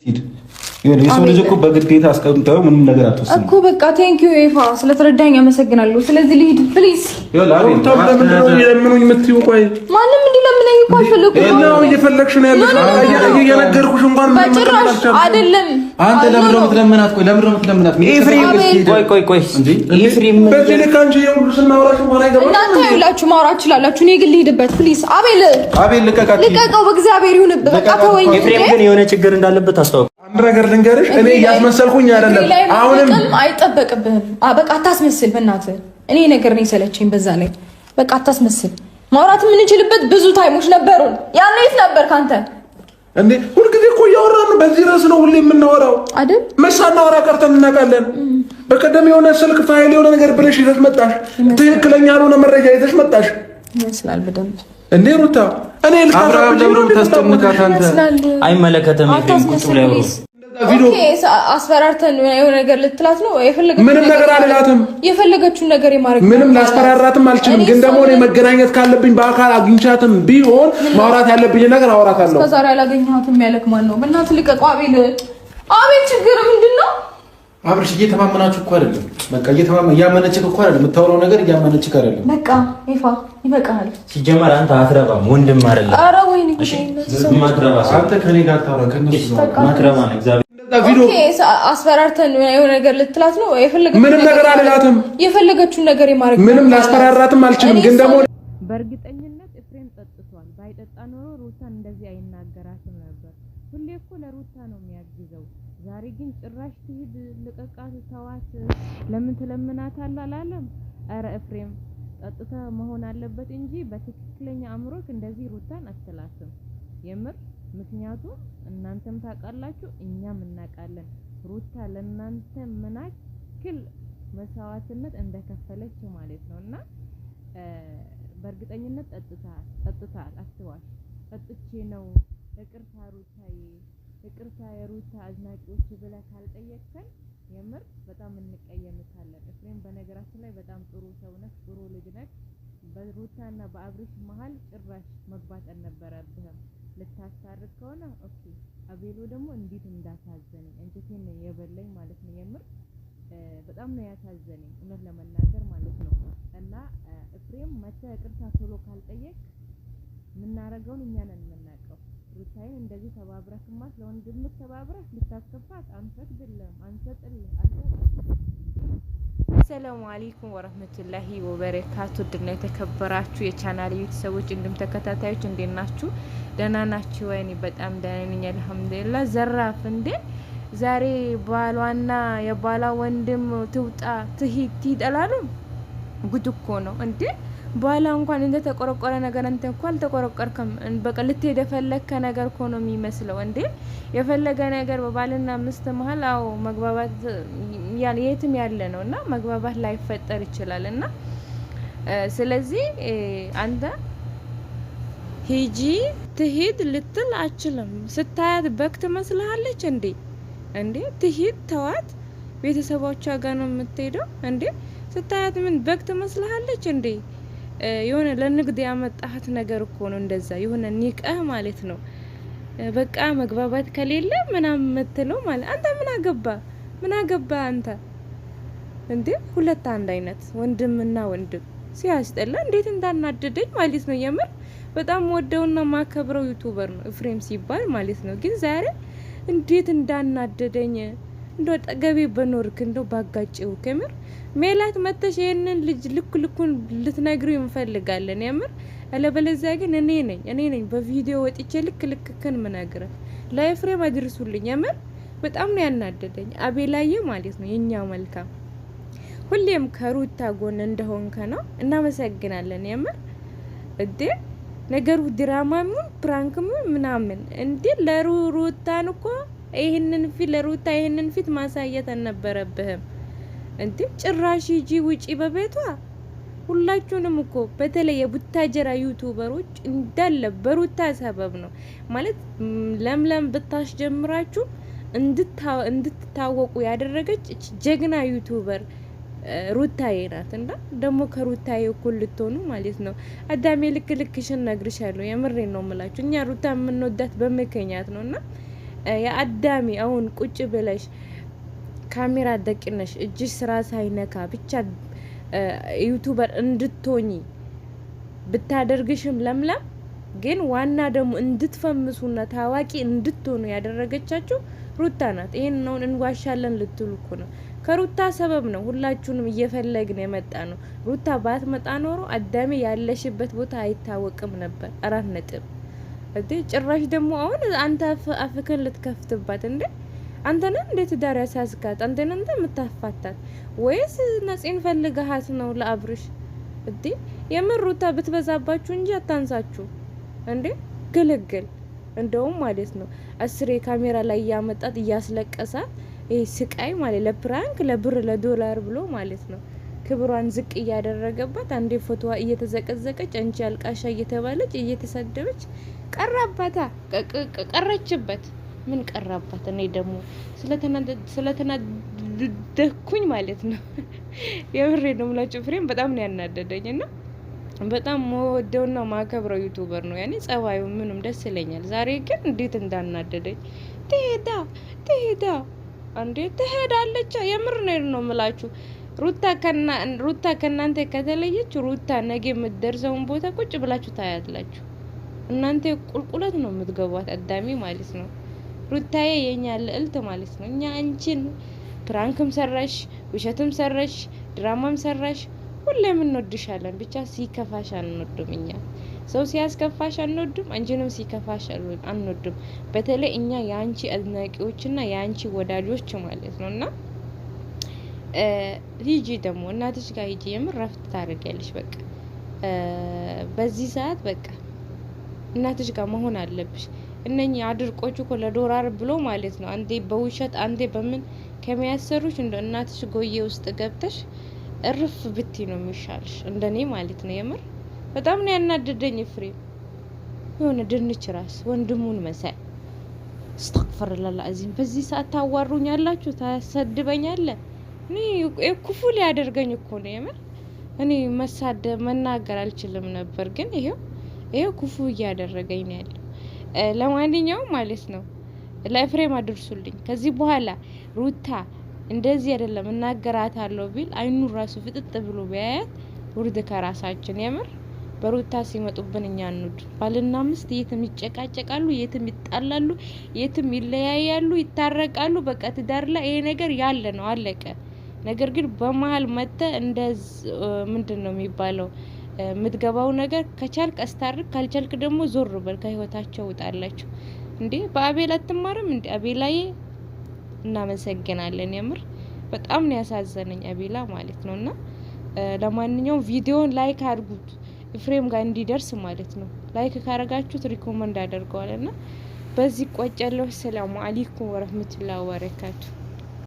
የሰው ልጅ እኮ በግዴታ አስቀምጠው ምንም ነገር አትወስንም እኮ። በቃ thank you ኤፋ፣ ስለተረዳኝ አመሰግናለሁ። ስለዚህ ልሂድ please። ለምኑኝ የምትይው? ቆይ ማንም እንዲለምነኝ እኮ አልፈለኩም። ነው እየፈለግሽ ነው ያለሽ? እየነገርኩሽ እንኳን በጭራሽ አይደለም። አንተ ለምን ነው የምትለምናት? ቆይ ለምን ነው የምትለምናት? ቆይ ቆይ ቆይ፣ ኤፍሬም በዚህ ልክ አንቺ የሁሉ ስናወራሽ እንኳን አይገባም። እናንተ ይኸውላችሁ ማውራት ትችላላችሁ። እኔ ግን ልሂድበት please። አቤል አቤል ልቀቃት፣ ልቀቀው፣ በእግዚአብሔር ይሁንብህ። በቃ ተወኝ። ኤፍሬም ግን የሆነ ችግር እንዳለበት አስታውቅ። አንድ ነገር ልንገርሽ፣ እኔ እያስመሰልኩኝ አይደለም። አሁንም አይጠበቅብህም። በቃ አታስመስል፣ በእናትህ። እኔ ነገር ነው የሰለቸኝ። በዛ ላይ በቃ አታስመስል። ማውራት የምንችልበት ብዙ time ኦች ነበሩን። ያኔ የት ነበር ካንተ እንዴ? ሁልጊዜ እኮ እያወራን ነው። በዚህ ርዕስ ነው ሁሌ የምናወራው አይደል? መች ሳናወራ ቀርተን እናውቃለን? በቀደም የሆነ ስልክ ፋይል የሆነ ነገር ብለሽ ይዘሽ መጣሽ። ትክክለኛ ያልሆነ መረጃ ይዘሽ መጣሽ ይመስላል በደንብ። እንዴ ሩታ፣ እኔ አብርሃም ለምን ታስጨንቃት አንተ? አይመለከትም። ኤፍሬም ቁጭ ብለህ አውሩ። አስፈራርተን የሆነ ነገር ልትላት ነው። ምንም ነገር አልላትም። የፈለገችውን ነገር የማድረግ ምንም ላስፈራራትም አልችልም። ግን ደግሞ እኔ መገናኘት ካለብኝ በአካል አግኝቻትም ቢሆን ማውራት ያለብኝ ነገር አወራታለሁ። እስከ ዛሬ አላገኘኋትም ያለክ ማን ነው? በእናትህ ልቀቀው። አቤል፣ አቤል፣ ችግር ምንድን ነው? አብርሽ እየተማመናችሁ እኮ አይደለም። በቃ እያመነችክ እኮ አይደለም። የምታወራው ነገር እያመነችክ አይደለም። በቃ ይፋ ይበቃል። ሲጀመር አንተ አትረባም፣ ወንድም አይደለም። ኧረ ወይኔ፣ ማትረባ ሰው አንተ ከኔ ጋር ታወራ ከእነሱ ጋር ማትረባ ነው። እግዚአብሔር አስፈራርተን የሆነ ነገር ልትላት ነው። ምንም ነገር አልላትም። የፈለገችውን ነገር የማድረግ ምንም ላስፈራራትም አልችልም። ግን ደግሞ በእርግጠኝነት ኤፍሬም ጠጥቷል። ባይጠጣ ኖሮ ሩታን እንደዚህ አይናገራትም ነበር። ሁሌ እኮ ለሩታ ነው የሚያግዘው። ዛሬ ግን ጭራሽ ትሂድ፣ ልቀቃት፣ ተዋት፣ ለምን ትለምናታለህ አላለም። ኧረ ኤፍሬም ጠጥተህ መሆን አለበት እንጂ በትክክለኛ አእምሮክ እንደዚህ ሩታን አትላትም። የምር ምክንያቱም እናንተም ታውቃላችሁ፣ እኛም እናውቃለን ሩታ ለእናንተ ምን ያክል መስዋዕትነት እንደከፈለች ማለት ነው። እና በእርግጠኝነት ጠጥተሃል፣ አትዋሽ። ጠጥቼ ነው ይቅርታ ሩታዬ፣ ይቅርታ የሩታ አድናቂዎች ብለህ ካልጠየቅከን የምር በጣም እንቀየምታለን። ኤፍሬም በነገራችን ላይ በጣም ጥሩ ሰው ነህ፣ ጥሩ ልጅ ነህ። በሩታና በአብርሽ መሀል ጭራሽ መግባት አልነበረብህም። ልታስታርቅ ከሆነ okay። አቤሎ ደግሞ እንዴት እንዳሳዘነኝ እንጀቴን ነው የበላኝ ማለት ነው። የምር በጣም ነው ያሳዘነኝ እውነት ለመናገር ማለት ነው። እና ኤፍሬም መተህ ይቅርታ ቶሎ ካልጠየቅ የምናረገውን እኛ ነን የምናውቀው። ሩታዬን እንደዚህ ተባብረክማ ለወንድምህ ተባብረህ ልታስከፋት አንፈቅድልህም፣ አንሰጥልህ አንሰጥ። ሰላሙ አለይኩም ወረህመቱላሂ ወበረካቱ። ድና የተከበራችሁ የቻናል ቤተሰቦች እንዲሁም ተከታታዮች እንዴት ናችሁ? ደህና ናችሁ ወይ? እኔ በጣም ደህና ነኝ አልሐምዱሊላህ። ዘራፍ እንዴ! ዛሬ ባሏና የባሏ ወንድም ትውጣ ትሂድ ትሂድ አላሉም? ጉድ እኮ ነው እንዴ! ባሏ እንኳን እንደ ተቆረቆረ ነገር አንተ እኮ አልተቆረቆርከም። በቃ ልትሄድ የፈለግከ ነገር እኮ ነው የሚመስለው እንዴ! የፈለገ ነገር በባልና ሚስት መሀል አዎ መግባባት የትም ያለ ነው እና መግባባት ላይፈጠር ይችላል እና ስለዚህ አንተ ሂጂ ትሂድ ልትል አችልም። ስታያት በግ ትመስልሃለች እንዴ? እንዴ ትሂድ ተዋት። ቤተሰቦቿ ጋር ነው የምትሄደው እንዴ? ስታያት ምን በግ ትመስልሃለች እንዴ? የሆነ ለንግድ ያመጣሃት ነገር እኮ ነው። እንደዛ የሆነ ኒቀህ ማለት ነው። በቃ መግባባት ከሌለ ምናምን የምትለው ማለት አንተ ምን አገባ? ምን አገባ አንተ እንዴ? ሁለት አንድ አይነት ወንድምና ወንድም ሲያስጠላ እንዴት እንዳናደደኝ ማለት ነው። የምር በጣም ወደውና ማከብረው YouTuber ነው ኤፍሬም ሲባል ማለት ነው። ግን ዛሬ እንዴት እንዳናደደኝ እንደ አጠገቤ በኖርክ እንደው ባጋጨው። ከምር ሜላት መተሽ ይሄንን ልጅ ልክ ልኩን ልትነግሪው እንፈልጋለን የምር። አለበለዚያ ግን እኔ ነኝ በቪዲዮ ወጥቼ ልክ ልክክን ምነግርህ። ለኤፍሬም አድርሱልኝ። የምር በጣም ነው ያናደደኝ አቤላዬ ማለት ነው። የኛ መልካም ሁሌም ከሩታ ጎን እንደሆንከ ነው። እናመሰግናለን። የምር እንዴ ነገሩ ድራማም prank ም ምናምን እንዴ ለሩታን እኮ ይህንን ፊት ለሩታ ይህንን ፊት ማሳየት አልነበረብህም። እንዴ ጭራሽ ሂጂ ውጪ በቤቷ። ሁላችሁንም እኮ በተለይ የቡታጀራ YouTuber ኦች እንዳለ በሩታ ሰበብ ነው ማለት ለምለም ብታስጀምራችሁ እንድትታወቁ ያደረገች ጀግና YouTuber ሩታዬ ናት። እና ደግሞ ከሩታዬ እኩል ልትሆኑ ማለት ነው። አዳሜ ልክ ልክሽን ነግርሻለሁ። የምሬን ነው የምላችሁ። እኛ ሩታ የምንወዳት በምክንያት ነው እና የአዳሚ አሁን ቁጭ ብለሽ ካሜራ ደቅነሽ እጅሽ ስራ ሳይነካ ብቻ YouTuber እንድትሆኚ ብታደርግሽም ለምለም ግን ዋና ደግሞ እንድትፈምሱና ታዋቂ እንድትሆኑ ያደረገቻችሁ ሩታ ናት። ይሄን ነው እንዋሻለን ልትሉ እኮ ነው። ከሩታ ሰበብ ነው ሁላችሁንም እየፈለግን የመጣ ነው። ሩታ ባትመጣ ኖሮ አዳሜ ያለሽበት ቦታ አይታወቅም ነበር። 4 ነጥብ። እንዴ ጭራሽ ደግሞ አሁን አንተ አፍክን ልትከፍትባት እንዴ? አንተ ነህ እንዴ ትዳር ያሳዝካት? አንተ ነህ እንደ የምታፋታት ወይስ ነፂን ፈልገሃት ነው ለአብርሽ? እንዴ የምር ሩታ ብትበዛባችሁ እንጂ አታንሳችሁ እንዴ ግልግል። እንደውም ማለት ነው አስሬ ካሜራ ላይ እያመጣት እያስለቀሳት ይሄ ስቃይ ማለት ለ prank፣ ለብር፣ ለዶላር ብሎ ማለት ነው ክብሯን ዝቅ እያደረገባት፣ አንዴ ፎቶዋ እየተዘቀዘቀች፣ አንቺ አልቃሻ እየተባለች እየተሰደበች ቀራባታ ቀረችበት። ምን ቀራባት? እኔ ደግሞ ስለተናደድኩኝ ማለት ነው የምሬ ነው የምላችሁ። ኤፍሬም በጣም ነው ያናደደኝ እና በጣም መወደውና ማከብረው YouTuber ነው። ያኔ ጸባዩ ምንም ደስ ይለኛል። ዛሬ ግን እንዴት እንዳናደደኝ። ትሄዳ ትሄዳ እንዴ ትሄዳለች። የምር ነው የምላችሁ። ሩታ ከእናንተ ከተለየች ሩታ ነገ የምትደርሰውን ቦታ ቁጭ ብላችሁ ታያላችሁ። እናንተ ቁልቁለት ነው የምትገቧት አዳሚ ማለት ነው። ሩታዬ የኛ ልዕልት ማለት ነው። እኛ አንቺን prank ም ሰራሽ፣ ውሸትም ሰራሽ፣ ድራማም ሰራሽ ሁሌም እንወድሻለን። ብቻ ሲከፋሽ አንወድም። እኛ ሰው ሲያስከፋሽ አንወድም፣ አንቺንም ሲከፋሽ አንወድም። በተለይ እኛ የአንቺ አድናቂዎችና የአንቺ ወዳጆች ማለት ነው። እና ሂጂ ደግሞ እናትሽ ጋር ሂጂ። የምር ረፍት ታደርጊያለሽ። በቃ በዚህ ሰዓት በቃ እናትሽ ጋር መሆን አለብሽ። እነኚህ አድርቆች እኮ ለዶላር ብሎ ማለት ነው አንዴ በውሸት አንዴ በምን ከሚያሰሩሽ እንደ እናትሽ ጎዬ ውስጥ ገብተሽ እርፍ ብቲ ነው የሚሻልሽ፣ እንደኔ ማለት ነው። የምር በጣም ነው ያናደደኝ ኤፍሬም። የሆነ ድንች ራስ ወንድሙን መሳይ። أستغفر الله العظيم። በዚህ ሰዓት ታዋሩኛላችሁ፣ ታሰድበኛለ። እኔ ክፉ ሊያደርገኝ እኮ ነው የምር። እኔ መሳደብ መናገር አልችልም ነበር፣ ግን ይሄው ይሄው ክፉ እያደረገኝ ነው ያለው። ለማንኛውም ማለት ነው ለኤፍሬም አድርሱልኝ። ከዚህ በኋላ ሩታ እንደዚህ አይደለም እናገራታለሁ ቢል አይኑ ራሱ ፍጥጥ ብሎ ቢያያት ውርድ ከራሳችን። የምር በሩታ ሲመጡብን እኛ እንውድ። ባልና ሚስት የትም ይጨቃጨቃሉ፣ የትም ይጣላሉ፣ የትም ይለያያሉ፣ ይታረቃሉ። በቃ ትዳር ላይ ይሄ ነገር ያለ ነው፣ አለቀ። ነገር ግን በመሀል መጥተ እንደ ምንድን ነው የሚባለው የምትገባው ነገር ከቻልክ አስታርቅ፣ ካልቻልክ ደግሞ ዞር በል፣ ከህይወታቸው ውጣላቸው። እንዴ በአቤል አትማርም እንዴ? አቤላዬ እናመሰግናለን። የምር በጣም ነው ያሳዘነኝ አቤላ ማለት ነው። እና ለማንኛውም ቪዲዮን like አድርጉት ኤፍሬም ጋር እንዲደርስ ማለት ነው። Like ካረጋችሁት recommend አደርገዋል እና በዚህ ቆጨለሁ። سلام عليكم ورحمة الله وبركاته።